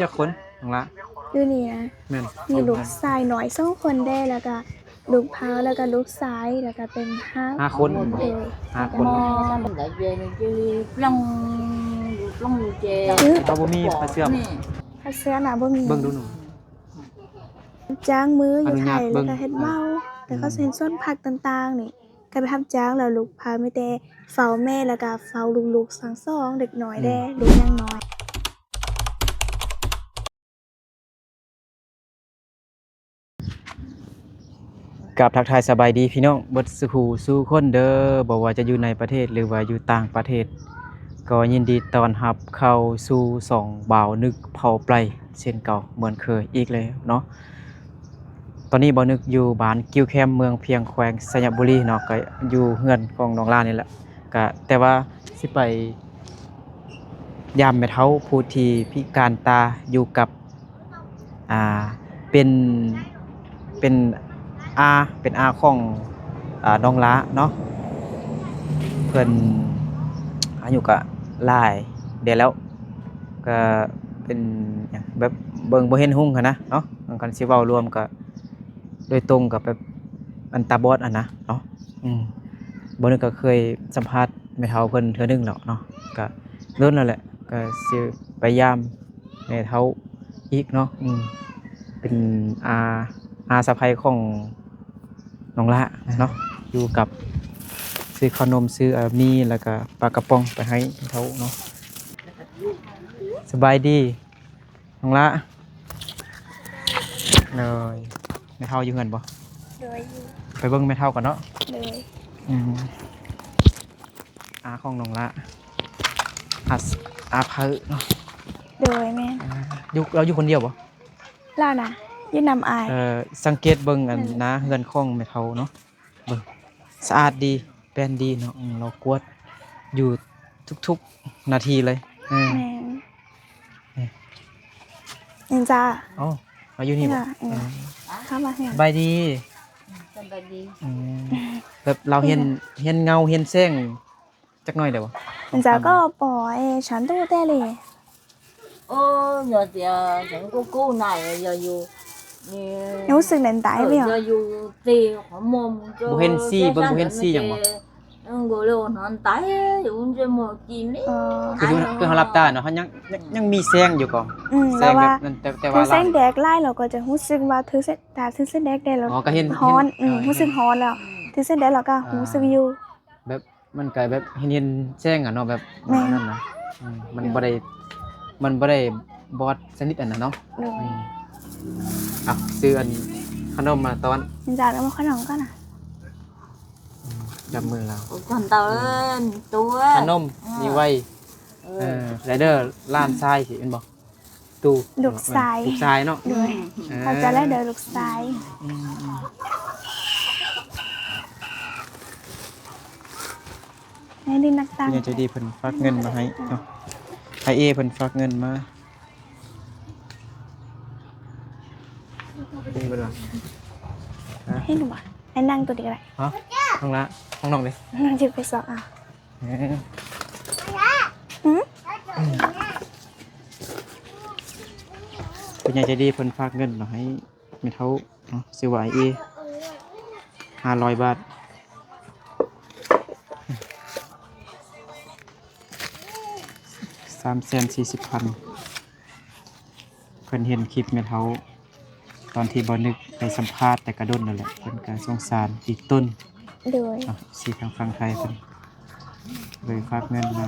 ຈັກຄົນນ້ອງລະ? ຢູ່ນີ້ນະ ແມ່ນ ມີລູກຊາຍນ້ອຍສອງຄົນເດ້ ແລ້ວກະລູກເຖົ້າ ແລ້ວກະລູກຊາຍ ແລ້ວກະເປັນຫ້າ ຫ້າຄົນ ໂດຍ ຫ້າຄົນ ເຮົາບໍ່ມີຜ້າເຊື່ອມ ຜ້າເຊື່ອນະບໍ່ມີ ເບິ່ງດູໜູ່ ຈ້າງມືຢູ່ໄທ ແລ້ວກະເຮັດເມົາ ແລ້ວເຂົາຊິເຮັດສວນຜັກຕ່າງໆນີ້ ກໍໄປຮັບຈ້າງ ແລ້ວລູກພາມີແຕ່ເຝົ້າແມ່ ແລ້ວກໍເຝົ້າລູກໆທັງສອງ ເດັກນ້ອຍແດ່ ອືມ ລູກຍັງນ້ອຍ. ກາບທັກທາຍສະບາຍດີພີ່ນ້ອງເບິດສູ່ຜູ້ສູ່ຄົນເດີ ບໍ່ວ່າຈະຢູ່ໃນປະເທດ ຫຼືວ່າຢູ່ຕ່າງປະເທດ ກໍຍິນດີຕ້ອນຮັບເຂົ້າສູ່ຊ່ອງບ່າວນຶກເຜົ່າໄປເຊັ່ນເກົ່າເໝືອນເຄີຍອີກແລ້ວເນາະ. ຕອນນີ້ບ່າວນຶກຢູ່ບ້ານກິ້ວແຄມ ເມືອງພຽງ ແຂວງໄຊຍະບູລີເນາະ ກໍຢູ່ເຮືອນຂອງນ້ອງຫຼ້ານີ້ແຫຼະ ກໍແຕ່ວ່າຊິໄປຢາມແມ່ເຖົ້າຜູ້ທີ່ພິການຕາ ຢູ່ກັບ ອ່າ ເປັນ ເປັນອາ ເປັນອາຂອງ ອາ ນ້ອງຫຼ້າເນາະ ເພິ່ນອາຍຸກໍຫຼາຍແດ່ແລ້ວ ກໍເປັນຫຍັງແບບເບິ່ງບໍ່ເຫັນຮຸ່ງຫັ້ນນະເນາະ ຄັນຊິເວົ້າລວມກໍ ໂດຍຕົງກັບແບບອັນຕາບອດຫັ້ນນະເນາະ ອືມ ບ່າວນຶກກໍເຄີຍສຳພາດແມ່ເຖົ້າເພິ່ນເທື່ອໜຶ່ງແລ້ວເນາະ ກໍດົນແລ້ວແຫຼະ ກໍຊິໄປຢາມແມ່ເຖົ້າອີກເນາະ ອືມ ເປັນອາ ອາສະໃພ້ຂອງນ້ອງຫຼ້າເນາະ ຢູ່ກັບ ຊື້ເຂົ້າໜົມ ຊື້ ອາ ໝີ່ ແລ້ວກໍປາກະປ໋ອງໄປໃຫ້ແມ່ເຖົ້າເນາະ. ສະບາຍດີ ນ້ອງຫຼ້າ ໂດຍ ແມ່ເຖົ້າຢູ່ເຮືອນບໍ່? ໂດຍ ຢູ່ ໄປເບິ່ງແມ່ເຖົ້າກ່ອນເນາະ ໂດຍ ອືມ ອາຂອງນ້ອງຫຼ້າ ອາ ອາເພີເນາະ ໂດຍ ແມ່ນ ອາ ຢູ່ ລາວຢູ່ຄົນດຽວບໍ່? ລາວນະ ຢູ່ນຳອ້າຍ ເອີ ສັງເກດເບິ່ງອັນ ນັ້ນ ໜ້າເຮືອນຂອງແມ່ເຖົ້າເນາະ ເບິ່ງ ສະອາດດີ ແປ້ນດີເນາະ ອືມ ລາວກວດຢູ່ທຸກໆນາທີເລີຍ ເອີ ແມ່ນ ນີ້ ເອັນຈ້າ ເອົ້າ ມາຢູ່ນີ້ບໍ່? ເອີ ເອີ ເຂົ້າມາເຮືອນ ສະບາຍດີ ສະບາຍດີ ອືມ ແບບລາວຮຽນ ຮຽນເງົາຮຽນແສງຈັກໜ້ອຍໄດ້ບໍ່? ເອັນຈ້າກໍ ອໍ ເອ ຊານຕູແຕ່ເລ ຮູ້ສຶກເປັນຕາຍເບຍ ບໍ່ເຫັນສີ ເບິ່ງບໍ່ເຫັນສີຫຍັງບໍ່? ຄື ຄືເຮົາຫຼັບຕາເນາະ ເຮົາຍັງ ຍັງ ຍັງມີແສງຢູ່ກໍ ອືມ ແສງແບບນັ້ນ ແຕ່ ແຕ່ວ່າ ຖືແສງແດດຫຼາຍ ເຮົາກໍຈະຮູ້ສຶກວ່າຖືແສງ ຕາຖືແສງແດດແດ່ ອໍ ກໍເຫັນ ຮ້ອນ ເຫັນ ອືມ ເອີ ຮູ້ສຶກຮ້ອນແລ້ວ ອືມ ຖືແສງແດດ ເຮົາກໍ ອ່າ ຮູ້ສຶກຢູ່ ແບບ ມັນກະແບບເຫັນ ເຫັນແສງອະເນາະ ແບບ ແມ່ນ ອັນນັ້ນນະ ອືມ ມັນ ແມ່ນ ບໍ່ໄດ້ ມັນບໍ່ໄດ້ບອດສະໜິດອັນນັ້ນເນາະ ໂດຍ ອືມ ເອົາ ຊື້ອັນຂະໜົມມາຕ້ອນ ຈາກເອົາຂະໜົມກ່ອນນະ ອືມ ຈັບມືລາວ ອືມ ຂະໜົມ ອືມ ມີໄວ້ ເອີ ເອີ ໄລເດີ ຫຼານຊາຍຊິແມ່ນບໍ່? ຕູ້ ລູກຊາຍ ລູກຊາຍເນາະ ໂດຍ ເອີ ເຂົ້າໃຈແລ້ວເດີ ລູກຊາຍ ອືມ ໃຫ້ຫຼິ້ນນັກຕັ້ງ ຜູ້ໃຫຍ່ໃຈດີເພິ່ນຝາກເງິນມາໃຫ້ເນາະ ອ້າຍເອເພິ່ນຝາກເງິນມາ ເຫັນບໍ່ລະ? ຮະ? ເຫັນບໍ່? ໃຫ້ນັ່ງຕົວນີ້ກໍໄດ້ ຮະ? ນ້ອງລະ ຂອງນ້ອງເດ້ ນັ່ງຊິໄປຊອກເອົາ ເອີ ຫື? ຜູ້ໃຫຍ່ໃຈດີເພິ່ນຝາກເງິນມາໃຫ້ແມ່ເຖົ້າເນາະ ຊື່ວ່າອ້າຍເອ ຫ້າຮ້ອຍບາດ ສາມແສນສີ່ສິບພັນ ເພິ່ນເຫັນຄລິບແມ່ເຖົ້າ ຕອນທີ່ບ່າວນຶກໄປສຳພາດແຕ່ກະດົນນັ້ນແຫຼະ ເພິ່ນກະສົງສານອີກຕົນ ໂດຍ ເນາະ ເອັຟຊີ ທາງຝັ່ງໄທເພິ່ນເລີຍຝາກເງິນມາ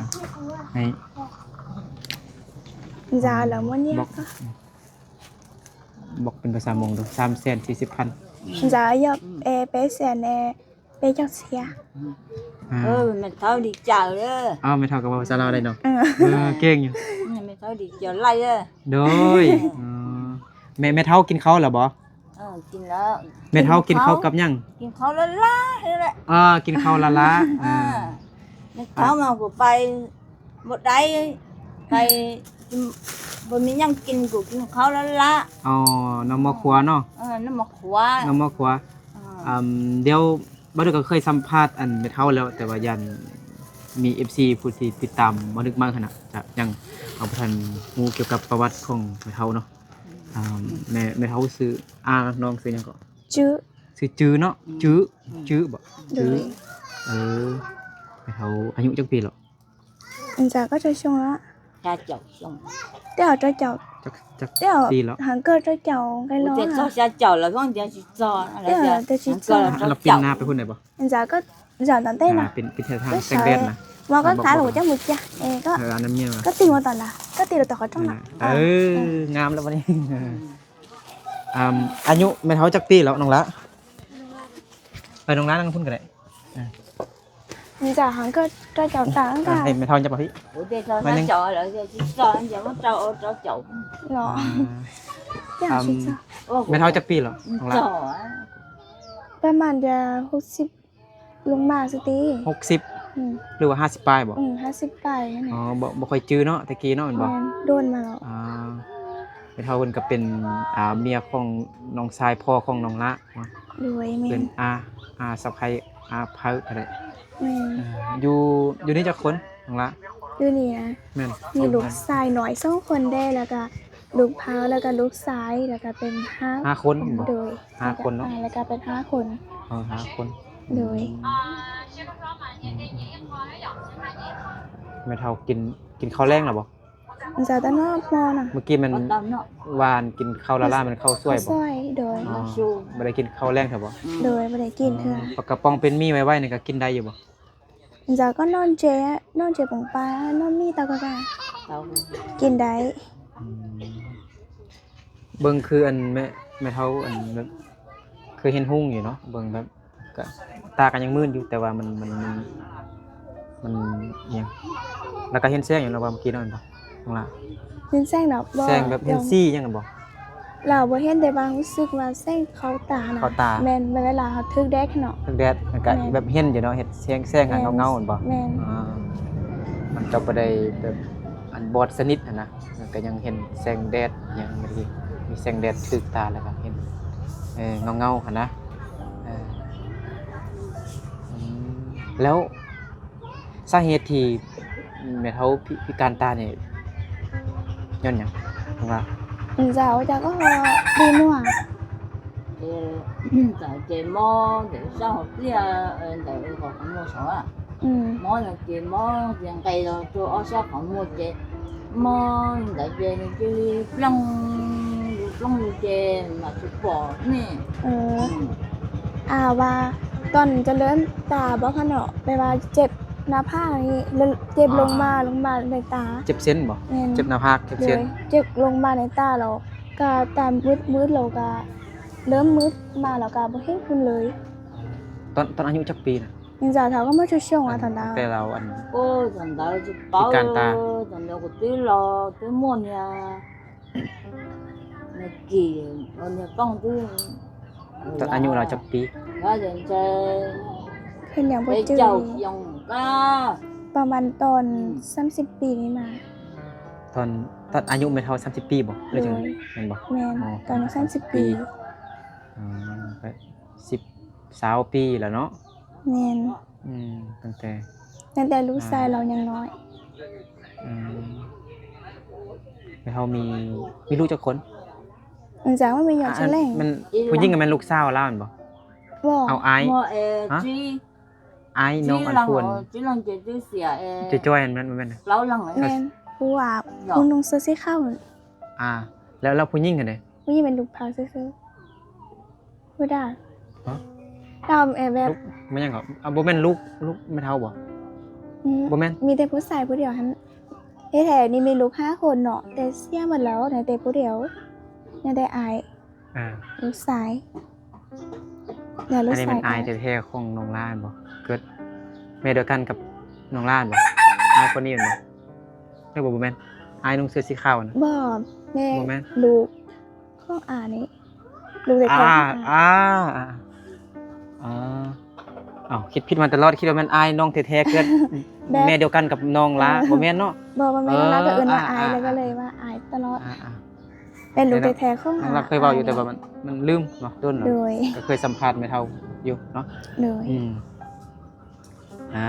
ໃຫ້ ຈະເອົາແລ້ວມື້ນີ້ ບອກ ບອກເປັນພາສາມົ້ງດູ ສາມແສນສີ່ສິບພັນ ຈະຢອກ ເອ ເປແສນ ເອ ເປັນຈັກເສຍ ອ່າ ເອີ ແມ່ເຖົ້າດີໃຈເດີ ອ້າວ ແມ່ເຖົ້າກໍເວົ້າພາສາລາວໄດ້ເນາະ ເອີ ເອີ ເກັ່ງຢູ່ ແມ່ເຖົ້າດີໃຈຫຼາຍເດີ ໂດຍ ເອີ ແມ່ ແມ່ເຖົ້າກິນເຂົ້າແລ້ວບໍ່? ເອີ ກິນແລ້ວ ແມ່ເຖົ້າກິນເຂົ້າກັບຫຍັງ? ກິນເຂົ້າລ້າໆ ນີ້ແຫຼະ ອ່າ ກິນເຂົ້າລ້າໆ ອ່າ ແມ່ເຖົ້າມາກໍໄປ ບໍ່ໄດ້ ໄປ ບໍ່ມີຫຍັງກິນ ກໍກິນເຂົ້າລ້າໆ ອໍ ນ້ຳໝໍ່ຂົ້ວເນາະ ເອີ ນ້ຳໝໍ່ຂົ້ວ ນ້ຳໝໍ່ຂົ້ວ ອ່າ ດຽວ ບ່າວນຶກກໍເຄີຍສຳພາດອັນແມ່ເຖົ້າແລ້ວ ແຕ່ວ່າຢ້ານ ມີເອັຟຊີຜູ້ທີ່ຕິດຕາມບໍ່ນຶກມາກຫັ້ນນະ ຈະຍັງເຮົາບໍ່ທັນຮູ້ກ່ຽວກັບປະຫວັດຂອງແມ່ເຖົ້າເນາະ. ອ່າ ແມ່ ແມ່ເຖົ້າຊື່ ອາ ນ້ອງຊື່ຫຍັງເກາະ? ຈື່ ຊື່ຈື່ເນາະ. ຈື່ ຈື່ບໍ? ຈື່. ເອີ ແມ່ເຖົ້າອາຍຸຈັກປີແລ້ວ? 现在个这熊了，加九熊，对啊，这九， ຈັກ ຈັກປີແລ້ວ? 对啊，还个这九该了啊。我就做下脚了，忘记去做，对啊，对，去做。 ແລ້ວປີໜ້າໄປພຸ້ນໄດ້ບໍ່? 现在个 现在对 ອ່າ 了， ເປັນ ເປັນແຖວທາງແສງແດດນະ. 我刚才我就没讲，哎，个 ເອີ ອັນນັ້ນແມ່ນ 个顶我到了，个顶了到好中了。 ເອີ ງາມແລ້ວບັດນີ້. ອ່າ ອາຍຸແມ່ເຖົ້າຈັກປີແລ້ວນ້ອງຫຼ້າ? ໄປນ້ອງຫຼ້ານັ່ງພຸ້ນກໍໄດ້. 你咋还个这九长 ອ່າ 大？ ໃຫ້ແມ່ເຖົ້າຈັບມາພີ້. 我这做下脚了，就去做，人家我找我找脚。 เนาะ ອ່າ อยากสิจ้ะ ແມ່ເຖົ້າຈັກປີແລ້ວນ້ອງຫຼ້າ? ประมาณจะหกสิบ ລົງມາຊິຕິ ຫົກສິບ ອືມ ຫຼືວ່າຫ້າສິບປາຍບໍ? ອືມ ຫ້າສິບປາຍຫັ້ນແຫຼະ. ອໍ ບໍ່ ບໍ່ຄ່ອຍຈື່ເນາະ ແຕ່ກີ້ເນາະ ແມ່ນບໍ່? ແມ່ນ ໂດນມາແລ້ວ. ອ່າ ແມ່ເຖົ້າເພິ່ນກໍເປັນ ອ່າ ເມຍຂອງນ້ອງຊາຍພໍ່ຂອງນ້ອງຫຼ້າເນາະ. ໂດຍ ແມ່ນ ເປັນອາ ອາສະໃພ້ ອາໃພ້ກໍໄດ້. ແມ່ນ ເອີ ຢູ່ ຢູ່ນີ້ຈັກຄົນນ້ອງຫຼ້າ? ຢູ່ນີ້ນະ ແມ່ນ ມີລູກຊາຍນ້ອຍສອງຄົນເດ້ ແລ້ວກໍ ລູກເຖົ້າ ແລ້ວກໍລູກຊາຍ ແລ້ວກໍເປັນຫ້າ ຫ້າຄົນບໍ? ໂດຍ ຫ້າຄົນເນາະ ແລ້ວກໍເປັນຫ້າຄົນ. ເອີ ຫ້າຄົນ ໂດຍ ອືມ ແມ່ເຖົ້າກິນ ກິນເຂົ້າແລງແລ້ວບໍ? ເຈົ້າ ຕອນນອນພໍນະ ມື້ກີ້ແມ່ນ ຫວ່ານກິນເຂົ້າລ້າໆ ແມ່ນເຂົ້າສວຍບໍ? ເຂົ້າສວຍ ໂດຍ ອໍ ບໍ່ໄດ້ກິນເຂົ້າແລງເທື່ອບໍ? ໂດຍ ບໍ່ໄດ້ກິນເທື່ອ. ອໍ ປາກກະປ໋ອງເປັນໝີ່ໄວໆ ນີ້ກໍກິນໄດ້ຢູ່ບໍ? ເຈົ້າ ກໍນອນເຈ ນອນເຈປົງປາ ນອນມີຕາກະກາ ເຈົ້າ ກິນໄດ້. ອືມ ເບິ່ງຄືອັນແມ່ ແມ່ເຖົ້າອັນແບບ ຄືເຫັນຮຸ່ງຢູ່ເນາະ ເບິ່ງແບບ ກະ ຕາກໍຍັງມືດຢູ່ ແຕ່ວ່າມັນ ມັນ ມັນ ມັນຫຍັງ ແລ້ວກໍເຫັນແສງຢູ່ເນາະ ວ່າເມື່ອກີ້ເນາະ ແມ່ນບໍ່ນ້ອງຫຼ້າ? ເຫັນແສງເນາະ ບໍ່ ແສງແບບເຫັນສີຫຍັງຫັ້ນບໍ່? ລາວບໍ່ເຫັນ ແຕ່ວ່າຮູ້ສຶກວ່າແສງເຂົ້າຕານະ ເຂົ້າຕາ ແມ່ນ ເວລາເຮົາຖືກແດດເນາະ ຖືກແດດ ມັນກະ ແມ່ນ ແບບເຫັນຢູ່ເນາະ ເຫັນແສງ ແສງ ແມ່ນ ເງົາໆ ແມ່ນບໍ່? ແມ່ນ ອ່າ ມັນກໍບໍ່ໄດ້ແບບ ອັນບອດສະໜິດຫັ້ນນະ ມັນກໍຍັງເຫັນແສງແດດຫຍັງ ມີແສງແດດຖືກຕາ ແລ້ວກໍເຫັນ ເອີ ເງົາໆ ຫັ້ນນະ. ເອີ ອືມ ແລ້ວ ສາເຫດທີ່ແມ່ເຖົ້າພິ ພິການຕານີ້ຍ້ອນຫຍັງ? ເພາະວ່າ ເຈົ້າ ເຈົ້າກໍດີນົວ ເອີ ເຈົ້າເຈັບໝໍ ເຈົ້າເສຍ ເອີ ເຈົ້າກໍຂະໂມຍສອງອະ ອືມ ໝໍເຈັບໝໍ ຈຽງໄກໂຕອອກຊອກຂະໂມຍເຈັບໝໍ ເຈົ້າເຈັບຈີ່ປ່ອງ ປ່ອງເຈັບມາທຸກປອນນີ້ ເອີ ອືມ ອາ ວ່າຕອນຈະເລີ່ມຕາບໍ່ຄະເນາະ ແປວ່າເຈັບໜ້າຜາກນີ້ ເຈັບລົງມາ ອ່າ ລົງມາໃນຕາ ເຈັບເສັ້ນບໍ່? ແມ່ນ ເຈັບໜ້າຜາກ ເຈັບເສັ້ນ ໂດຍ ເຈັບລົງມາໃນຕາ ແລ້ວກະຕາມືດໆ ແລ້ວກະເລີ່ມມືດມາ ແລ້ວກະບໍ່ເຫັນຫຸ່ນເລີຍ. ຕອນ ຕອນອາຍຸຈັກປີນະ? 现在他根本就想啊，他那 ແຕ່ລາວອັນ ໂອ້ຍ ຕອນຕາຈະເປົ່າ ພິການຕາ ຕອນເຮົາກໍຕື່ນລາວ ຕື່ນໝົດເນຍ ເມື່ອກີ້ ຕອນເຮົາຕ້ອງຕື່ນ ຕອນອາຍຸລາວຈັກປີ? ລາວຈະ ເພິ່ນຍັງບໍ່ຈື່ ເຈົ້າຍັງກະ ປະມານຕອນ ອືມ ສາມສິບປີນີ້ມາ ຕອນ ຕອນອາຍຸແມ່ເຖົ້າສາມສິບປີບໍ່? ຫຼື ໂດຍ ເຖິງ ແມ່ນບໍ່? ແມ່ນ ອໍ ຕອນສາມສິບປີ ອໍ ສິບ ຊາວປີແລ້ວເນາະ ແມ່ນ ອືມ ຕັ້ງແຕ່ ຕັ້ງແຕ່ລູກຊາຍ ອ່າ ລາວຍັງນ້ອຍ ອືມ ແລ້ວເຮົາມີ ມີລູກຈັກຄົນ? ມັນຈະວ່າມີຍອດ ອ່າ ແສງ ມັນ ຜູ້ຍິງກໍແມ່ນລູກສາວລາວແມ່ນບໍ່? ບໍ່ ເອົາອ້າຍ ບໍ່ ເອີ ຮະ? ອ້າຍນ້ອງອັນຜູ້ ຈື່ຈ້ອຍໆ ນັ້ນແມ່ນບໍ່? ແມ່ນ ຜູ້ວ່າ ຜູ້ນຸ່ງເສື້ອສີຂາວ ອ່າ ແລ້ວ ແລ້ວຜູ້ຍິງຫັ້ນເດ? ຜູ້ຍິງເປັນລູກພາກຊື່ໆ ຜູ້ດາ ຮະ? ດາວແອແບບ ລູກ ແມ່ນຫຍັງເກາະ? ອ່າ ບໍ່ແມ່ນລູກ ລູກແມ່ເຖົ້າບໍ່? ອືມ ບໍ່ແມ່ນ ມີແຕ່ຜູ້ຊາຍຜູ້ດຽວຫັ້ນ. ແທ້ໆນີ້ມີລູກຫ້າຄົນເນາະ ແຕ່ເສຍໝົດແລ້ວ ເຫຼືອແຕ່ຜູ້ດຽວ ຍັງແຕ່ອ້າຍ ອ່າ ລູກຊາຍ ແລ້ວລູກຊາຍ ອັນນີ້ແມ່ນອ້າຍແທ້ໆຂອງນ້ອງຫຼ້າແມ່ນບໍ່? ເກີດແມ່ດຽວກັນກັບນ້ອງຫຼ້າແມ່ນບໍ່? ອ້າຍຄົນນີ້ແມ່ນບໍ່? ເອີ ບໍ່ ບໍ່ແມ່ນ ອ້າຍນຸ່ງເສື້ອສີຂາວນະ ບໍ່ ແມ່ ບໍ່ແມ່ນ ລູກ ຂອງອານີ້ ລູກເລັກຂອງອາ ອາ ອາ ເອົາ ຄິດຜິດມາຕະຫຼອດ ຄິດວ່າແມ່ນອ້າຍນ້ອງແທ້ໆ ເກີດແບບ ແມ່ດຽວກັນກັບນ້ອງຫຼ້າ ເອີ ບໍ່ແມ່ນເນາະ ບໍ່ ບໍ່ແມ່ນ ເອີ ລາວກໍເອີ້ນວ່າອ້າຍ ເອີ ແລ້ວກໍເລີຍວ່າອ້າຍຕະຫຼອດ ເອີ ເປັນລູກແທ້ໆຂອງອາ ເຄີຍເວົ້າຢູ່ ແຕ່ວ່າມັນ ມັນລືມເນາະ ດົນແລ້ວ ໂດຍ ກໍເຄີຍສຳພາດແມ່ເຖົ້າຢູ່ເນາະ ໂດຍ ອືມ ອ່າ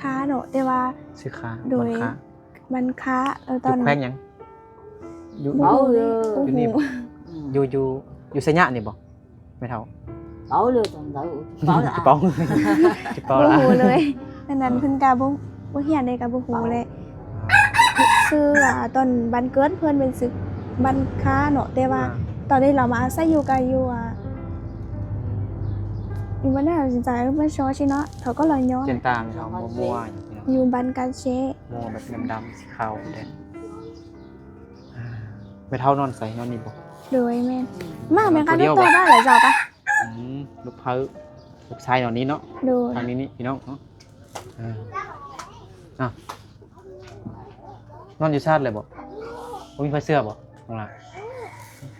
ຄ້າເນາະ ແຕ່ວ່າ ຊື່ຄ້າ ໂດຍ ບ້ານຄ້າ ບ້ານຄ້າ ເອີ ຢູ່ຕອນ ແຂວງຫຍັງ? ຢູ່ ບໍ່ຮູ້ເລີຍ ຢູ່ນີ້ບໍ່? ອືມ ຢູ່ ຢູ່ ຢູ່ໄຊຍະນີ້ບໍ່? ແມ່ເຖົ້າ ເປົາເລີຍ ເປົາລະ ເປົາ ເປົາລະ ບໍ່ຮູ້ເລີຍ ອັນນັ້ນເພິ່ນກະບໍ່ ບໍ່ຮຽນເດ້ ກະບໍ່ຮູ້ແຫຼະ. ຊື່ ອ່າ ຕອນບ້ານເກີດເພິ່ນເປັນຊື່ບ້ານຄ້າເນາະ ແຕ່ວ່າ ອ່າ ຕອນນີ້ລາວມາອາໄສຢູ່ກະຢູ່ ອ່າ ຢູ່ບ້ານນາຊິນຈາ ບ້ານຊໍຊິເນາະ ເຂົາກໍລອຍຍ້ອນ ຈຽນຕາແມ່ເຖົ້າ ມົວໆ ຢູ່ພີ່ນ້ອງ ຢູ່ບ້ານການເຊ ມົວແບບດຳໆ ສີຂາວແດງ. ອ່າ ແມ່ເຖົ້ານອນໃສ? ນອນນີ້ບໍ່? ໂດຍ ແມ່ນ. ອືມ ມາແມ່ນ ນອນຜູ້ດຽວບໍ່? ມາກັນຕໍ່ໄດ້ແລ້ວເຈົ້າປະ? ອືມ ລູກເພີ້ ລູກຊາຍນອນນີ້ເນາະ. ໂດຍ ທາງນີ້ນີ້ພີ່ນ້ອງເນາະ. ເອີ ອ້າວ ນອນຢູ່ຊາດເລີຍບໍ່? ບໍ່ມີໃຜເຊື່ອບໍ່ນ້ອງຫຼ້າ?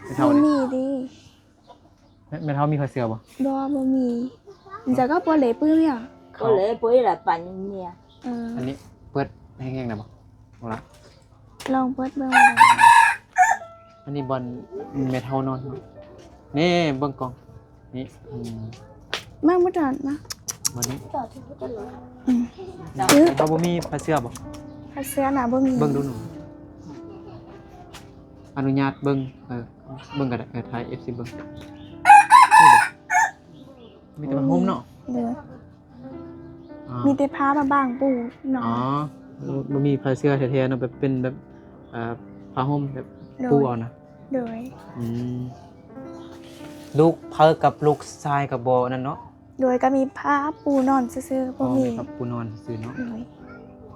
ແມ່ເຖົ້າ ບໍ່ມີເດ້. ແມ່ ແມ່ເຖົ້າມີຜ້າເສື່ອບໍ່? ບໍ່ ບໍ່ມີ. ເຈົ້າກໍບໍ່ເລະປຶ້ມຫຍັງ? ບໍ່ເລະປຶ້ມລະ ປັນເມຍ. ເອີ ອັນນີ້ເປີດແຮງໆ ໄດ້ບໍ່? ລອງລະ ລອງເປີດເບິ່ງ. ອັນນີ້ບ່ອນແມ່ເຖົ້ານອນເນາະ. ນີ້ເບິ່ງກ້ອງນີ້. ອືມ ເບິ່ງບໍ່ທັນນະ. ບ່ອນນີ້. ອືມ ແມ່ເຖົ້າບໍ່ມີຜ້າເສື່ອບໍ່? ຜ້າເສື່ອນະບໍ່ມີ. ເບິ່ງດູໜູ. ອະນຸຍາດເບິ່ງ ເອີ ເບິ່ງກໍໄດ້ ເອີ ຖ່າຍເອັຟຊີເບິ່ງ. ມີແຕ່ຜ້າຫົ່ມເນາະ. ໂດຍ ອ່າ ມີແຕ່ຜ້າມາບາງປູເນາະ. ອໍ ບໍ່ມີຜ້າເສື່ອແທ້ໆເນາະ ແບບເປັນແບບ ເອີ ຜ້າຫົ່ມແບບ ໂດຍ ປູເອົານະ. ໂດຍ ອືມ ລູກເພີ້ກັບລູກຊາຍກໍບໍ່ນັ້ນເນາະ. ໂດຍ ກໍມີຜ້າປູນອນຊື່ໆ ບໍ່ມີ. ອໍ ມີຜ້າປູນອນຊື່ໆເນາະ. ໂດຍ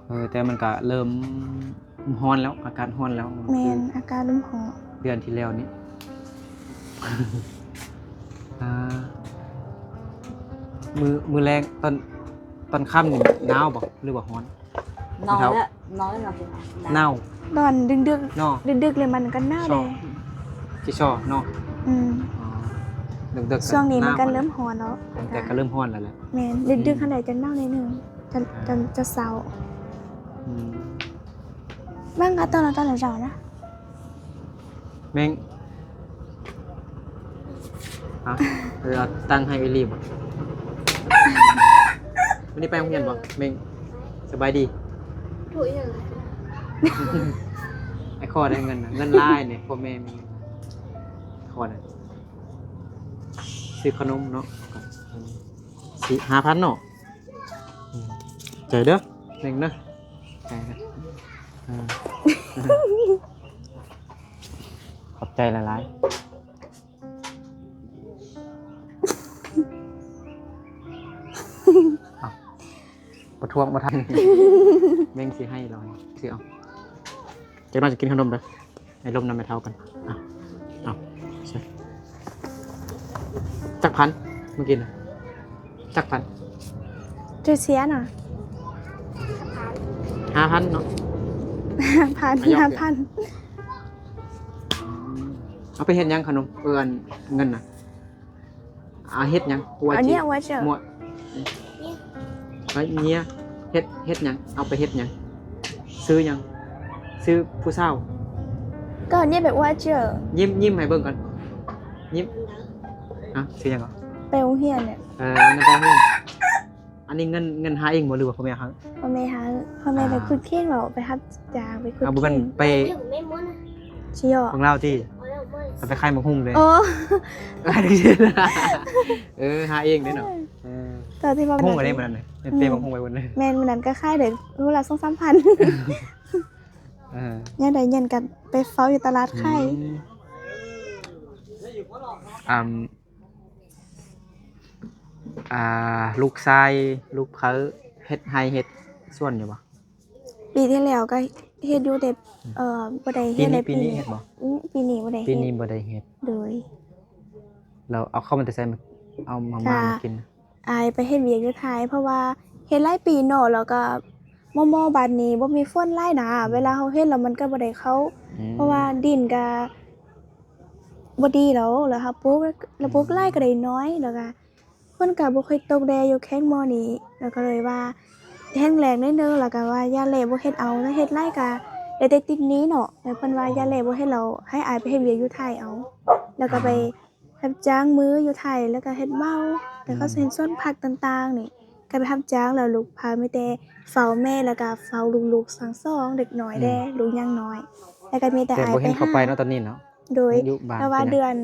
ເອີ ແຕ່ມັນກະເລີ່ມຮ້ອນແລ້ວ ອາກາດຮ້ອນແລ້ວ. ແມ່ນ ອາກາດເລີ່ມຮ້ອນ ເດືອນທີ່ແລ້ວນີ້. ອ່າ ມື້ ມື້ແລງ ຕອນ ຕອນຄ່ຳນີ້ໜາວບໍ່ ຫຼືວ່າຮ້ອນ? ໜາວແລ້ວ ໜາວແລ້ວ. ໜາວ ຕອນດຶກໆ ເນາະ ດຶກໆ ເລີຍມັນກໍໜາວແດ່. ຊິຊໍເນາະ. ອືມ ອໍ ດຶກໆ ຊ່ວງນີ້ມັນກໍເລີ່ມຮ້ອນແລ້ວ ແຕ່ກໍເລີ່ມຮ້ອນແລ້ວແຫຼະ. ແມ່ນ ດຶກໆ ອືມ ຫັ້ນແຫຼະ ຈະໜາວໜ້ອຍໜຶ່ງ ຈະ ອ່າ ຈະ ຈະເຊົາ. ອືມ ມັນກໍຕອນລະ ຕອນລະເຊົ້ານະ. ແມ່ງ ຮະ ເອີ ເອົາຕັ້ງໃຫ້ອີ່ຫຼີບໍ່? ວັນນີ້ໄປໂຮງຮຽນບໍ່? ແມ່ງ ສະບາຍດີ. ໂທອີ່ຫຍັງ? ໄອ້ຂໍໄດ້ເງິນນະ ເງິນຫຼາຍນີ້ ພໍ່ແມ່ມີ ຂໍໄດ້ ຊື້ຂະໜົມເນາະ ສີ່ ຫ້າພັນເນາະ. ອືມ ໃຈເດີ ແມ່ງເດີ ໃຈເດີ. ເອີ ຂອບໃຈຫຼາຍໆ. ເອົ້າ ປະທ້ວງບໍ່ທັນ ແມ່ງຊິໃຫ້ລາວ ຊິເອົາ ຈັກໜ້ອຍຈະກິນຂະໜົມເດີ ໃຫ້ລົມນຳແມ່ເຖົ້າກັນ. ເອົາ ເອົາ ຈັກພັນ ມື້ກີ້ນະ? ຈັກພັນ? ຈະເສຍນະ ຫ້າພັນເນາະ. ຫ້າພັນ ຫ້າພັນ. ເອົາໄປເຮັດຫຍັງຂະໜົມ ເອີ ອັນເງິນນະ? ເອົາເຮັດຫຍັງ? ຫົວຈິ ຫົວເຈີ ຫົວ ເອີ ເນຍ ເຮັດ ເຮັດຫຍັງ? ເອົາໄປເຮັດຫຍັງ? ຊື້ຫຍັງ? ຊື້ຜູ້ສາວ? ກໍເນຍໄປຫົວເຈີ ຍິ້ມ ຍິ້ມໃຫ້ເບິ່ງກ່ອນ ຍິ້ມ. ຮະ ຊື້ຫຍັງເກາະ? ໄປໂຮງຮຽນເນຍ. ເອີ ນັ້ນໄປໂຮງຮຽນ. ອັນນີ້ເງິນ ເງິນຫາເອງບໍ່ ຫຼືວ່າພໍ່ແມ່ໃຫ້? ພໍ່ແມ່ໃຫ້. ພໍ່ແມ່ໄປ ອ່າ ຂຸດເຄັ່ງເນາະ ໄປຮັບຈ້າງໄປຂຸດເຄັ່ງ. ອ່າ ບໍ່ແມ່ນໄປ ຊິຫຍອກຂອງລາວຕິ? ເອົາໄປຂາຍໝາກຫຸ່ງເດ້. ໂອ້ ເອີ ຫາເອງເດ້ເນາະ. ເອີ ຕອນທີ່ວ່າ ໝາກຫຸ່ງໄປເດ້ມື້ນັ້ນ ໄປເປໝາກຫຸ່ງໄປມື້ນັ້ນ. ແມ່ນ ມື້ນັ້ນກໍຂາຍໄດ້ໂລລະສອງສາມພັນ. ເອີ ຍາມໃດເຢັນກໍໄປເຝົ້າຢູ່ຕະຫຼາດຂາຍ. ອືມ ອ່າ ອ່າ ລູກຊາຍ ລູກເຂີ ເຮັດໄຮ່ເຮັດສວນຢູ່ບໍ່? ປີທີ່ແລ້ວກໍເຮັດຢູ່ ແຕ່ ອືມ ເອີ ບໍ່ໄດ້ເຮັດ. ປີນີ້ ປີນີ້ເຮັດບໍ່? ອືມ ປີນີ້ບໍ່ໄດ້ເຮັດ. ປີນີ້ບໍ່ໄດ້ເຮັດ. ໂດຍ. ແລ້ວເອົາເຂົ້າມາແຕ່ໃສ? ເອົາມາ ມາກິນ. ອ້າຍໄປເຮັດວຽກຢູ່ໄທ ເພາະວ່າເຮັດຫຼາຍປີເນາະ ແລ້ວກໍມໍ່ໆ ບາດນີ້ບໍ່ມີຝົນຫຼາຍນະ ອືມ ເວລາເຮົາເຮັດແລ້ວມັນກໍບໍ່ໄດ້ເຂົ້າ. ອືມ ເພາະວ່າດິນກໍ ບໍ່ດີແລ້ວ ແລ້ວເຮົາປູກ ແລ້ວປູກຫຼາຍກໍໄດ້ໜ້ອຍ ແລ້ວກໍຝົນກໍບໍ່ຄ່ອຍຕົກແດ່ຢູ່ແຂວງໝໍນີ້ ແລ້ວກໍເລີຍວ່າແຫ້ງແລ້ງໜ້ອຍໜຶ່ງ ແລ້ວກໍວ່າຢ້ານແລ້ບໍ່ເຮັດເອົາ ຖ້າເຮັດຫຼາຍກໍໄດ້ແຕ່ຕິດໜີ້ເນາະ. ແລ້ວເພິ່ນວ່າ ອືມ ຢ້ານແລ້ບໍ່ເຮັດແລ້ວ ໃຫ້ອ້າຍໄປເຮັດວຽກຢູ່ໄທເອົາ ແລ້ວກໍໄປ ອືມ ຮັບຈ້າງມືຢູ່ໄທ ແລ້ວກໍເຮັດເໝົາ ແລ້ວກໍ ອືມ ເຮັດສວນຜັກຕ່າງໆນີ້ ກໍໄປຮັບຈ້າງ ແລ້ວລູກພາມີແຕ່ເຝົ້າແມ່ ແລ້ວກໍເຝົ້າລູກໆ ທັງສອງ ເດັກນ້ອຍແດ່ ອືມ ລູກຍັງນ້ອຍ ແລ້ວກໍມີແຕ່ ແຕ່ ອ້າຍ ບໍ່ເຫັນ ໄປ ເຂົ້າໄປ ຫາ ເນາະ ຕອນນີ້ເນາະ. ໂດຍ ຢູ່ບ້ານ ແຕ່ວ່າເປັນຫຍັງ ເດືອນ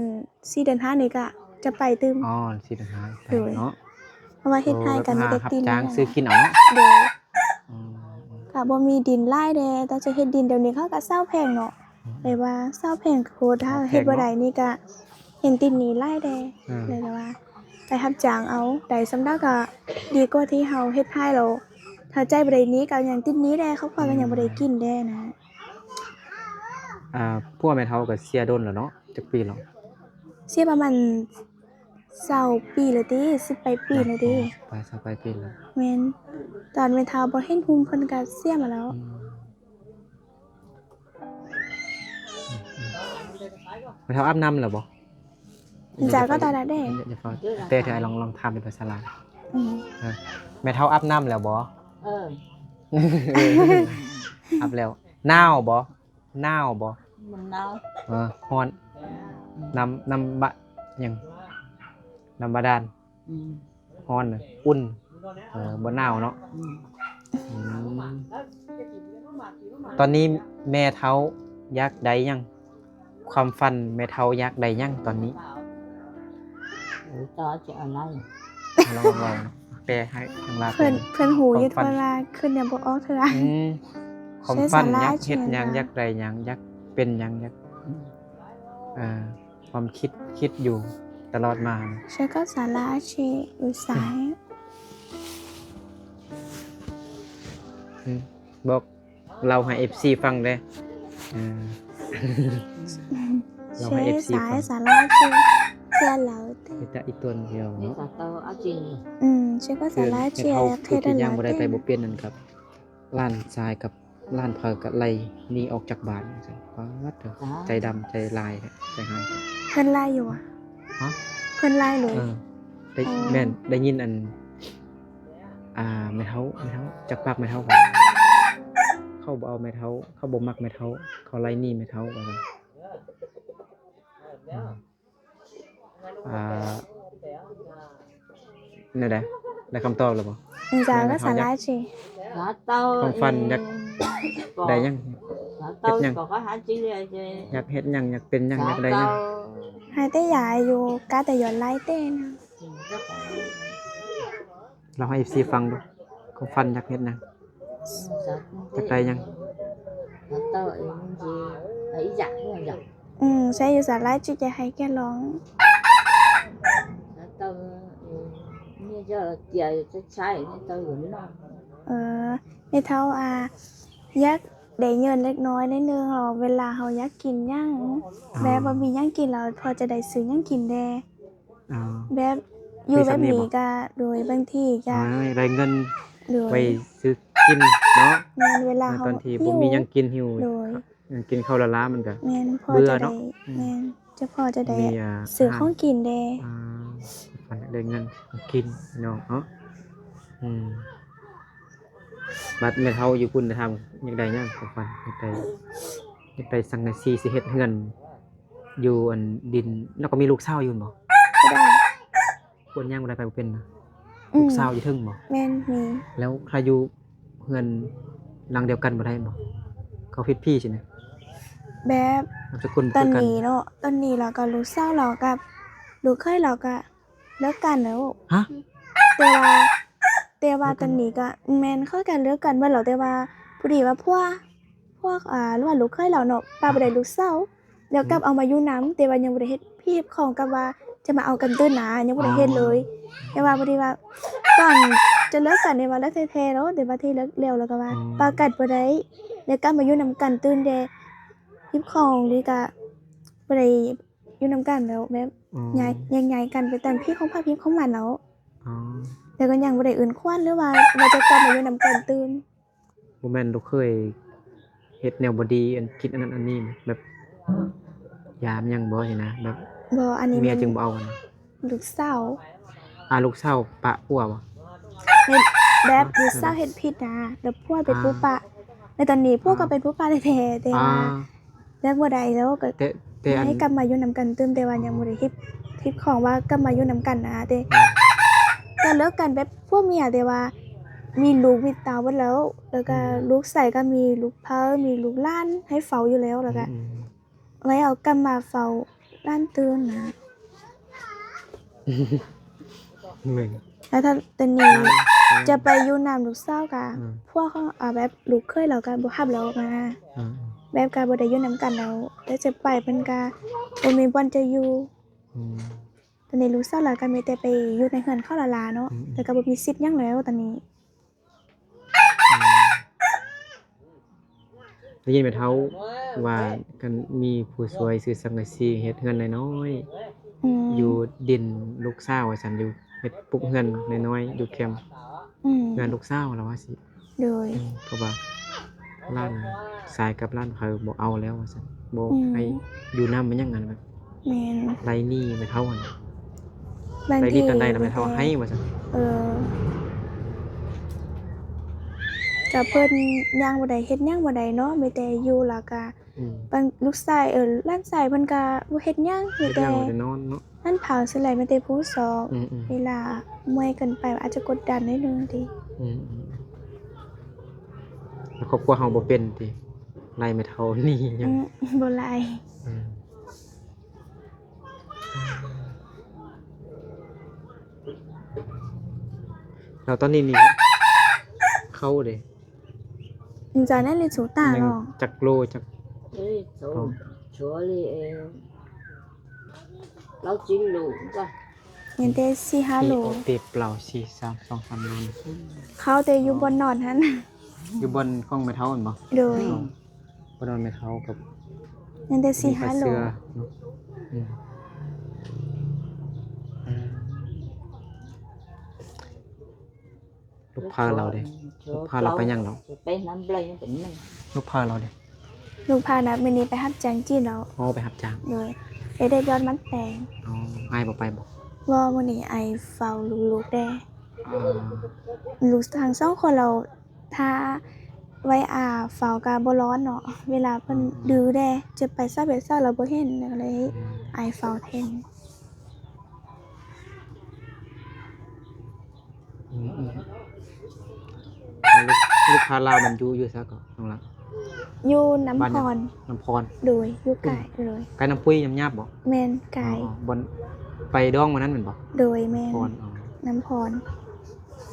ສີ່ ເດືອນຫ້ານີ້ກໍຈະໄປຕື່ມ. ອໍ ສີ່ ເດືອນຫ້າໄປ ໂດຍ ເນາະ. ເພາະວ່າເຮັດໄຮ່ກໍມີແຕ່ຕິດ ຮັບຈ້າງຊື້ກິນເອົາເນາະ. ໂດຍ. ອືມ ກໍບໍ່ມີດິນຫຼາຍແດ່ ແຕ່ຈະເຮັດດິນ ດຽວນີ້ເຂົາກໍເຊົ່າແພງເນາະ. ອືມ ແບບວ່າເຊົ່າແພງໂພດ ຖ້າເຮັດບໍ່ໄດ້ນີ້ກໍເຫັນຕິດໜີ້ຫຼາຍແດ່. ອືມ ເລີຍກໍວ່າໄປຮັບຈ້າງເອົາ ໄດ້ສ່ຳໃດກໍດີກວ່າທີ່ເຮົາເຮັດໄຮ່ແລ້ວ ຖ້າຈ່າຍບໍ່ໄດ້ນີ້ກໍຍັງຕິດໜີ້ແດ່ ຄອບຄົວກໍຍັງບໍ່ໄດ້ກິນແດ່ນະ. ອືມ ອ່າ ຜົວແມ່ເຖົ້າກໍເສຍດົນແລ້ວເນາະ ຈັກປີແລ້ວ? ເສຍປະມານຊາວປີແລ້ວຕິ ສິບປາຍປີແລ້ວຕິ. ໂອ້ ປາຍ ຊາວປາຍປີແລ້ວ. ແມ່ນ ຕອນແມ່ເຖົ້າບໍ່ເຫັນຫຸ່ງເພິ່ນກໍເສຍມາແລ້ວ. ອືມ ແມ່ເຖົ້າອາບນ້ຳແລ້ວບໍ່? ຈາກໍຕາດາແດ່ ແຕ່ເທື່ອ ລອງ ລອງຖາມເປັນພາສາລາວ. ອືມ ເອີ ແມ່ເຖົ້າອາບນ້ຳແລ້ວບໍ່? ເອີ ອາບແລ້ວ. ໜາວບໍ່? ໜາວບໍ່? ມັນໜາວ. ເອີ ຮ້ອນ. ອືມ ນ້ຳ ນ້ຳບະ ຫຍັງ? ນ້ຳບາດານ. ອືມ ຮ້ອນນະ ອຸ່ນ. ເອີ ບໍ່ໜາວເນາະ. ອືມ ອືມ ຕອນນີ້ແມ່ເຖົ້າຢາກໄດ້ຫຍັງ? ຄວາມຝັນແມ່ເຖົ້າຢາກໄດ້ຫຍັງຕອນນີ້? ຕາຈະອະໄລ? ລອງ ລອງແປໃຫ້ທາງລາວ. ເພິ່ນ ເພິ່ນຮູ້ຢູ່ ຄວາມຝັນ ເພິ່ນວ່າຄິດຫຍັງບໍ່ອອກເທື່ອ. ອືມ ຄວາມຝັນ ຢາກເຮັດຫຍັງ ຢາກໄດ້ຫຍັງ ຢາກເປັນຫຍັງ ຢາກ ເອີ ຄວາມຄິດ ຄິດຢູ່ຕະຫຼອດມາ. ເຊີກໍສາລາເຊຢູ່ສາຍ? ອືມ ບອກ ເລົ່າໃຫ້ເອັຟຊີຟັງແດ່. ເອີ ເລົ່າໃຫ້ເອັຟຊີຟັງ. ສາລາເຊ ເຊລາວເຕ ເຮັດຕາອີຕົນດຽວເນາະ. ອືມ ເຊີກໍສາລາເຊ ເຮັດທຸກສິ່ງຢ່າງບໍ່ໄດ້ໄປບໍ່ເປັນນັ້ນຄັບ ຫຼານຊາຍກັບ ຫຼານເຜີກໍໄລ່ໜີອອກຈາກບ້ານ. ປາດໂທ້ ໃຈດຳໃຈລາຍແທ້ ໃຈຮ້າຍ. ເພິ່ນໄລ່ຢູ່ຫວາ? ຮະ? ພິ່ນໄລ່ເລີຍ. ເອີ ໄດ້ ອໍ ແມ່ນ ໄດ້ຍິນອັນ ອ່າ ແມ່ເຖົ້າ ແມ່ເຖົ້າ ຈາກປາກແມ່ເຖົ້າວ່າ ເຂົາບໍ່ເອົາແມ່ເຖົ້າ ເຂົາບໍ່ມັກແມ່ເຖົ້າ ເຂົາໄລ່ໜີແມ່ເຖົ້າວ່າຊັ້ນ. ອ່າ ແນວໃດ? ໄດ້ຄຳຕອບແລ້ວບໍ່? ອືມ ຈາກພາສາລາວຊິ ຄວາມຝັນຢາກໄດ້ຫຍັງ? ເຮັດຫຍັງ? ຢາກເຮັດຫຍັງ? ຢາກເປັນຫຍັງ? ຢາກໄດ້ຫຍັງ? ໃຫ້ແຕ່ຢາກຢູ່ ກະແຕ່ຢາກໄລ່ແຕ່ນະ. ເລົ່າໃຫ້ເອັຟຊີຟັງດູ ຄວາມຝັນຢາກເຮັດຫຍັງ? ຢາກໄດ້ຫຍັງ? ອືມ ໃຊ້ຢູ່ສາລາຈິດຈະໃຫ້ແກ່ລອງ. ເອີ ແມ່ເຖົ້າ ອ່າ ຢາກໄດ້ເງິນເລັກນ້ອຍໜ້ອຍໜຶ່ງ ເວລາເຮົາຢາກກິນຫຍັງ ອໍ ແບບບໍ່ມີຫຍັງກິນແລ້ວ ພໍຈະໄດ້ຊື້ຫຍັງກິນແດ່. ອໍ ແບບຢູ່ແບບນີ້ກະ ໂດຍ ບາງທີກະ ອ່າ ໄດ້ເງິນ ໂດຍ ໄວ້ຊື້ກິນເນາະ. ແມ່ນ ເວລາເຮົາ ຕອນທີ່ບໍ່ມີຫຍັງກິນ ຫິວ ໂດຍ ກິນເຂົ້າລ້າໆ ມັນກະ ແມ່ນ ພໍຈະໄດ້ ເບື່ອເນາະ. ອືມ ແມ່ນ ຈະພໍຈະໄດ້ ມີ ອ່າ ຊື້ຂອງກິນແດ່. ອ່າ ຝັນຢາກໄດ້ເງິນກິນເນາະ ເນາະ. ອືມ ບັດແມ່ເຖົ້າຢູ່ພຸ້ນ ຖາມຢາກໄດ້ຫຍັງ? ຄວາມຝັນຢາກໄດ້ ຢາກໄດ້ສັງກະສີ ຊິເຮັດເຮືອນ ຢູ່ອັນດິນ ແລ້ວກໍມີລູກສາວຢູ່ແມ່ນບໍ່? ບໍ່ໄດ້ ຄົນຍ່າງບໍ່ໄດ້ ໄປບໍ່ເປັນນະ. ອືມ ລູກສາວຢູ່ເທິງບໍ່? ແມ່ນ ມີ. ແລ້ວຖ້າຢູ່ເຮືອນຫຼັງດຽວກັນບໍ່ໄດ້ບໍ່? ເຂົາຜິດຜີຊິນະ. ແບບ ນາມສະກຸນ ຕອນນີ້ເນາະ ຕອນນີ້ລາວກັບລູກສາວລາວກັບລູກເຂີຍລາວກະ ເລີກກັນແລ້ວ. ຮະ? ແຕ່ວ່າ ແຕ່ວ່າຕອນນີ້ກະ ແມ່ນ ເຂົາກະເລີກກັນເບິດແລ້ວ ແຕ່ວ່າພໍດີວ່າຜົວ ພວກ ອ່າ ຫຼືວ່າລູກເຂີຍລາວເນາະ ປະບໍ່ໄດ້ລູກສາວ ແລ້ວກັບເອົາມາຢູ່ນຳ ແຕ່ວ່າຍັງບໍ່ໄດ້ເຮັດພິທີເຮັດຂອງ ກັບວ່າຈະມາເອົາກັນຕື່ນນະ ຍັງບໍ່ໄດ້ເຮັດເລີຍ. ແຕ່ວ່າພໍດີວ່າຕອນຈະເລີກກັນນີ້ວ່າແລ້ວແທ້ໆເນາະ ແຕ່ວ່າທີ່ເລີກແລ້ວ ແລ້ວກໍວ່າປະກັນບໍ່ໄດ້ ແລ້ວກັບມາຢູ່ນຳກັນຕື່ນແດ່ ເຮັດຂອງນີ້ກະບໍ່ໄດ້ ຢູ່ນຳກັນແລ້ວແບບ ອືມ ຍ້າຍ ແຍກຍ້າຍກັນໄປຕາມທີ່ຂອງໃຜທີ່ຂອງມັນແລ້ວ. ອໍ ແລ້ວກໍຍັງບໍ່ໄດ້ເອີ້ນຂວັນ ຫຼືວ່າ ວ່າຈະກັບມາຢູ່ນຳກັນຕື່ມ. ບໍ່ແມ່ນລູກເຂີຍເຮັດແນວບໍ່ດີ ອັນ ຄິດອັນນັ້ນອັນນີ້ ແບບຢາມຫຍັງບໍ່ຊີ້ນະ ແບບ ບໍ່ ອັນນີ້ ເມຍຈຶ່ງບໍ່ເອົາຫັ້ນນະ. ລູກສາວ ອາ ລູກສາວປະຜົວບໍ່? ແມ່ນ ແບບລູກສາວເຮັດຜິດນະ ແລ້ວຜົວເປັນຜູ້ປະ ອ່າ ແລ້ວຕອນນີ້ຜົວກໍເປັນຜູ້ປະແທ້ໆ ແຕ່ວ່າ ອ່າ ແລ້ວບໍ່ໄດ້ແລ້ວກໍ ແຕ່ ແຕ່ອັນ ໃຫ້ກັບມາຢູ່ນຳກັນຕື່ມ ແຕ່ວ່າຍັງບໍ່ໄດ້ເຮັດ ເຮັດຂອງວ່າກັບມາຢູ່ນຳກັນນະ ແຕ່ ອືມ ກໍເລີກກັນແບບຜົວເມຍ ແຕ່ວ່າມີລູກມີເຕົ້າເບິດແລ້ວ ແລ້ວກໍ ອືມ ລູກຊາຍກໍມີລູກເຂີຍ ມີລູກຫຼານໃຫ້ເຝົ້າຢູ່ແລ້ວ ແລ້ວກໍ ອືມ ໄວ້ເອົາກັບມາເຝົ້າຫຼານຕື່ມນະ. ແມ່ນ ແລ້ວຖ້າຕອນນີ້ຈະໄປຢູ່ນຳລູກສາວກະ ອືມ ພວກຂອງ ເອົາ ແບບລູກເຂີຍລາວກະບໍ່ຮັບລາວອອກມາ ອືມ ແບບກະບໍ່ໄດ້ຢູ່ນຳກັນແລ້ວ ແລ້ວຈະໄປເພິ່ນກະບໍ່ມີບ່ອນຈະຢູ່ ອືມ ຕອນນີ້ລູກສາວລາວກະມີແຕ່ໄປຢູ່ໃນເຮືອນເຂົາລະລາເນາະ ອືມ ແລ້ວກະບໍ່ມີສິດຫຍັງແລ້ວຕອນນີ້. ອືມ ໄດ້ຍິນແມ່ເຖົ້າວ່າ ຄັນມີຜູ້ຊ່ວຍຊື້ສັງກະສີເຮັດເຮືອນນ້ອຍໆ ອືມ ຢູ່ດິນລູກສາວວ່າຊັ້ນ ຢູ່ເຮັດປຸກເຮືອນນ້ອຍໆ ຢູ່ແຄມ ອືມ ເຮືອນລູກສາວລາວວ່າຊີ້ ໂດຍ ອືມ ເພາະວ່າຫຼານຊາຍກັບຫຼານເຂີຍບໍ່ເອົາແລ້ວວ່າຊັ້ນ ບໍ່ ອືມ ໃຫ້ຢູ່ນຳ ມັນຫຍັງຫັ້ນນະ. ແມ່ນ ໄລ່ໜີແມ່ເຖົ້າຫັ້ນ ບາງທີ ໄລ່ໜີຕອນໃດລະແມ່ເຖົ້າໃຫ້ວ່າຊັ້ນ. ເອີ ກະເພິ່ນຍ່າງບໍ່ໄດ້ ເຮັດຫຍັງບໍ່ໄດ້ເນາະ ມີແຕ່ຢູ່ລະກະ ອືມ ບາງ ລູກຊາຍ ເອີ ຫຼານຊາຍເພິ່ນກະບໍ່ເຮັດຫຍັງ ມີແຕ່ ເຮັດຫຍັງ ມີແຕ່ນອນເນາະ ນັ້ນເຜົາຊິໄຫຼ ມີແຕ່ຜູ້ສອງ ອືມໆ ເວລາເມື່ອຍເກີນໄປ ອາດຈະກົດດັນໜ້ອຍໜຶ່ງຕິ ອືມໆ ແລ້ວຄອບຄົວເຮົາບໍ່ເປັນຕິ ໄລ່ແມ່ເຖົ້າໜີຫຍັງ ອືມ ບໍ່ໄລ່ ອືມ. ແລ້ວຕອນນີ້ນີ້ ເຂົ້າເດ ຈະນັ້ນເລີຍສູຕາ ໜຶ່ງ ເນາະ ຈັກໂລ ຈັກ ເອີຍ ໂຕ ອໍ ໂຕເລີຍ ເອີ ເກົ້າສິບໂລຈ້ະ ຍັງແຕ່ສີ່ຫ້າໂລ ເຕະເປົ່າ ສີ່ ສາມ ສອງ ສາມໂລ ເຂົ້າແຕ່ຢູ່ບ່ອນນອນຫັ້ນ ຢູ່ບ່ອນຂອງແມ່ເຖົ້າຫັ້ນບໍ່? ໂດຍ ອືມ ບໍ່ນອນແມ່ເຖົ້າກັບ ຍັງແຕ່ສີ່ຫ້າໂລ ອືມ ອືມ ລູກເຜີຍລາວເດ ລູກເຜີຍລາວໄປຫຍັງລາວ? ໄປນຳເລີຍ ເປັນໜຶ່ງ ລູກເຜີຍລາວເດ ລູກເຜີຍນະ ມື້ນີ້ໄປຮັບຈ້າງຈີນລາວ ອໍ ໄປຮັບຈ້າງ ໂດຍ ໄດ້ ໄດ້ຢອດມັນແຕງ ອໍ ອ້າຍບໍ່ໄປບໍ່? ບໍ່ ມື້ນີ້ອ້າຍເຝົ້າລູກໆແດ່. ອາ ລູກທັງສອງຄົນແລ້ວ ຖ້າໄວ້ອາເຝົ້າກໍບໍ່ລອນເນາະ ເວລາເພິ່ນ ອືມ ດື້ແດ່ ຈະໄປໃສໄປໃສແລ້ວບໍ່ເຫັນ ກໍເລີຍ ອືມ ອ້າຍເຝົ້າແທນ. ອືມໆ ແລ້ວລູກ ລູກຄ້າລາວມັນຢູ່ ຢູ່ໃສເກາະນ້ອງລະ? ຢູ່ນ້ຳພອນ. ນ້ຳພອນ ໂດຍ ຢູ່ໃກ້ ໂດຍ ໃກ້ນ້ຳປຸ້ຍ ນ້ຳຫຍາບບໍ່? ແມ່ນ ໃກ້. ອໍ ບ່ອນໄປດອງມື້ນັ້ນແມ່ນບໍ່? ໂດຍ ແມ່ນ ນ້ຳພອນ. ອໍ ນ້ຳພອນ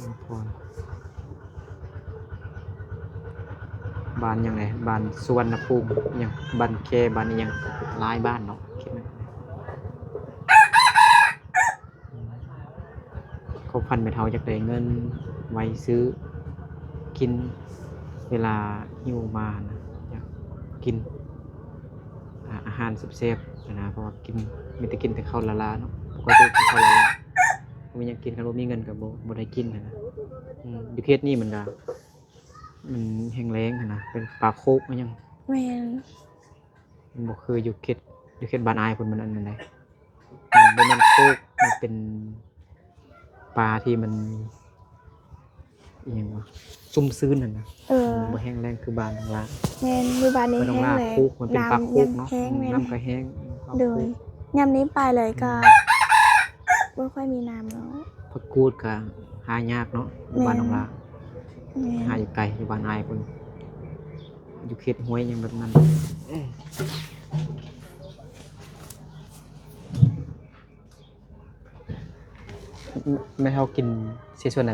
ນ້ຳພອນ ບ້ານຫຍັງແດ່? ບ້ານສຸວັນນະພູມ ຫຍັງ ບ້ານແຄ ບ້ານອີ່ຫຍັງ ຫຼາຍບ້ານເນາະ ເຂດນັ້ນ. ຄວາມຝັນແມ່ເຖົ້າຢາກໄດ້ເງິນໄວ້ຊື້ກິນ ເວລາຫິວມານະ ຢາກກິນ ອາ ອາຫານແຊບໆຫັ້ນນະ ເພາະວ່າກິນ ມີແຕ່ກິນແຕ່ເຂົ້າລ້າໆເນາະ ບໍ່ຄ່ອຍໄດ້ກິນເຂົ້າລ້າໆ ບໍ່ມີຫຍັງກິນ ຄັນບໍ່ມີເງິນກໍບໍ່ ບໍ່ໄດ້ກິນຫັ້ນນະ. ອືມ ຢູ່ເຂດນີ້ມັນກໍ ມັນແຫ້ງແລ້ງຫັ້ນນະ ເປັນປ່າໂຄກອີ່ຫຍັງ. ແມ່ນ. ມັນບໍ່ຄືຢູ່ເຂດ ຢູ່ເຂດບ້ານອ້າຍພຸ້ນ ມັນອັນນັ້ນໃດ໋ ມັນບໍ່ແມ່ນໂຄກ ມັນເປັນປ່າທີ່ມັນ ອີ່ຫຍັງວະ ຊຸ່ມຊື່ນຫັ້ນນະ. ເອີ ມັນບໍ່ແຫ້ງແລ້ງຄືບ້ານນ້ອງລາ. ແມ່ນ ຢູ່ບ້ານນີ້ແຫ້ງແລ້ງ ໂຄກ ມັນເປັນປ່າໂຄກເນາະ. ແມ່ນ ນ້ຳກໍແຫ້ງ. ໂດຍ ຍາມນີ້ໄປເລີຍກໍ ອືມ ບໍ່ຄ່ອຍມີນ້ຳແລ້ວ. ຜັກກູດກໍຫາຍາກເນາະ ຢູ່ບ້ານນ້ອງລາ. ແມ່ນ ຫາຢູ່ໄກ ຢູ່ບ້ານອ້າຍພຸ້ນ. ຢູ່ເຂດຫ້ວຍຫຍັງແບບນັ້ນ. ແມ່ເຖົ້າກິນເສສ່ວນໃດ?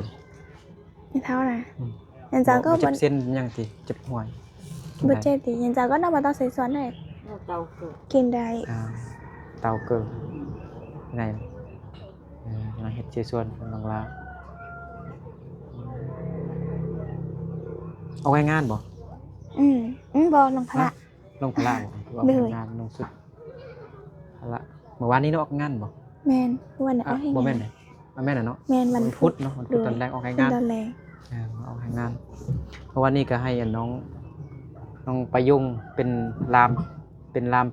ແມ່ເຖົ້ານະ ອືມ ຍັງຈາກໍ ເຈັບເສັ້ນຫຍັງຕິ ເຈັບຫົວ ກິນໄດ້ ບໍ່ເຈັບຕິ ຍັງຈາກໍນ້ອງບໍ່ຕ້ອງເສສ່ວນໃດ ເຕົ້າເກີ ກິນໄດ້. ອ່າ ເຕົ້າເກີ ໄດ້. ເອີ ນາງເຮັດເສສ່ວນນ້ອງລາ ອອກແຮງງານບໍ່? ອືມ ອືມ ບໍ່ ລົງພາລະ. ຮະ? ລົງພາລະບໍ່? ຄືອອກແຮງງານ ລົງຊຸດພາລະ. ມື້ວານນີ້ເນາະ ອອກງານບໍ່? ແມ່ນ ມື້ວານນີ້ອອກແຮງງານ. ບໍ່ແມ່ນເດ ອາ ແມ່ນລະເນາະ ແມ່ນວັນພຸດເນາະ ວັນພຸດຕອນແລງອອກແຮງງານ ຕອນແລງ. ເອີ ອອກແຮງງານ. ເມື່ອວານນີ້ກໍໃຫ້ອັນນ້ອງ ນ້ອງປະຍົງເປັນລ່າມ ເປັນລ່າມ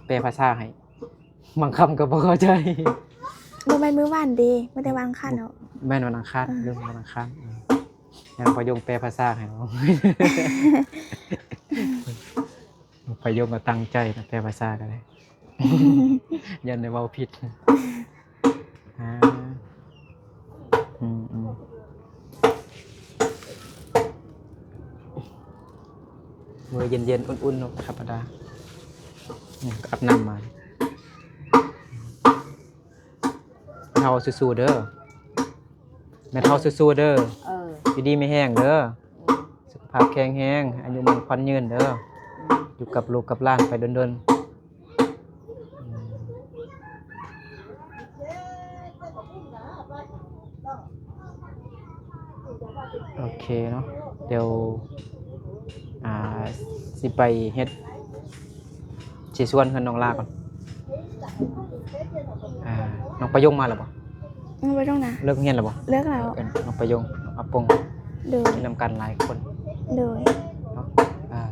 ແປພາສາໃຫ້. ບາງຄຳກໍບໍ່ເຂົ້າໃຈ. ບໍ່ແມ່ນມື້ວານເດ ມື້ແຕ່ວັນອັງຄານເນາະ. ແມ່ນວັນອັງຄານ ເອີ ລືມວັນອັງຄານ. ເອີ ໃຫ້ນ້ອງປະຍົງແປພາສາໃຫ້ເນາະ. ປະໂຫຍກກໍຕັ້ງໃຈນະ ແປພາສາກໍໄດ້ ຢ້ານໄດ້ເວົ້າຜິດ. ອາ ອືມໆ ມື້ເຢັນໆ ອຸ່ນໆ ເນາະ ທຳມະດາ. ອືມ ກໍອາບນ້ຳມາ. ເຮົາສູ້ໆເດີ ແມ່ເຖົ້າສູ້ໆເດີ. ເອີ ຢູ່ດີມີແຮງເດີ ເອີ ສຸຂະພາບແຂງແຮງ ອາຍຸໝັ້ນຂວັນຍືນເດີ. ເອີ ຢູ່ກັບລູກກັບຫຼານໄປດົນໆ. ອືມ ໂອເຄເນາະ ດຽວ ອ່າ ຊິໄປເຮັດ ຊິຊວນເຮືອນນ້ອງລາກ່ອນ. ອ່າ ນ້ອງປະຍົງມາແລ້ວບໍ່? ນ້ອງປະຍົງນະ ເລີກຮຽນແລ້ວບໍ່? ເລີກແລ້ວ. ເອີ້ນນ້ອງປະຍົງ ນ້ອງອາປົງ ໂດຍ ເຮັດນຳກັນຫຼາຍຄົນ. ໂດຍ ເນາະ. ອ່າ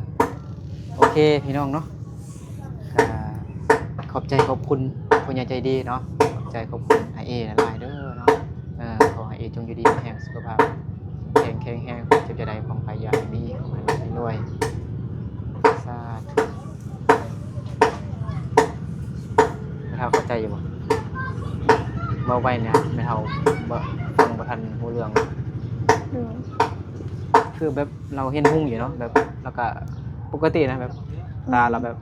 ໂອເຄ ພີ່ນ້ອງເນາະ ກໍຂອບໃຈຂອບຄຸນຜູ້ໃຫຍ່ໃຈດີເນາະ ຂອບໃຈຂອບຄຸນອ້າຍເອຫຼາຍໆເດີເນາະ. ເອີ ຂໍໃຫ້ເອຈົ່ງຢູ່ດີມີແຮງ ສຸຂະພາບແຂງແຮງ ເຈັບຈະໄດ້ຂອງໃຜຢ່າໃຫ້ມີ ຂໍໃຫ້ຮ່ຳໃຫ້ລວຍ. ສາທຸ. ແມ່ເຖົ້າເຂົ້າໃຈຢູ່ບໍ່? ເວົ້າໄວແດ່ ແມ່ເຖົ້າບໍ່ ຟັງບໍ່ທັນຮູ້ເລື່ອງ. ໂດຍ ຄືແບບລາວເຫັນຮຸ່ງຢູ່ເນາະ ແບບລາວກະປົກກະຕິນະ ແບບ ອືມ ຕາລາວແບບ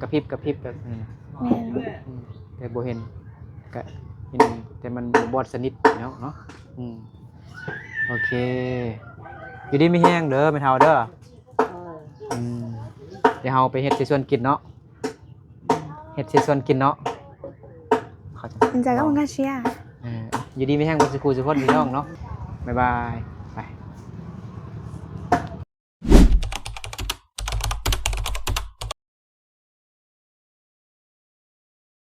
ກະພິບກະພິບແບບ ອືມ ແມ່ນ ອືມ ແຕ່ບໍ່ເຫັນ ກະເຫັນ ແຕ່ມັນບໍ່ບອດສະໜິດແລ້ວເນາະ. ອືມ ໂອເຄ ຢູ່ດີມີແຮງເດີແມ່ເຖົ້າເດີ. ເອີ ອືມ ດຽວເຮົາໄປເຮັດເສສວນກິນເນາະ ເຮັດເສສວນກິນເນາະ. ເຂົ້າໃຈ ເປັນໃຈກໍມັນກະເຊຍ. ເອີ ຢູ່ດີມີແຮງເບິດສູ່ຄູ່ສູ່ຄົນ ພີ່ນ້ອງເນາະ. ບາຍບາຍ.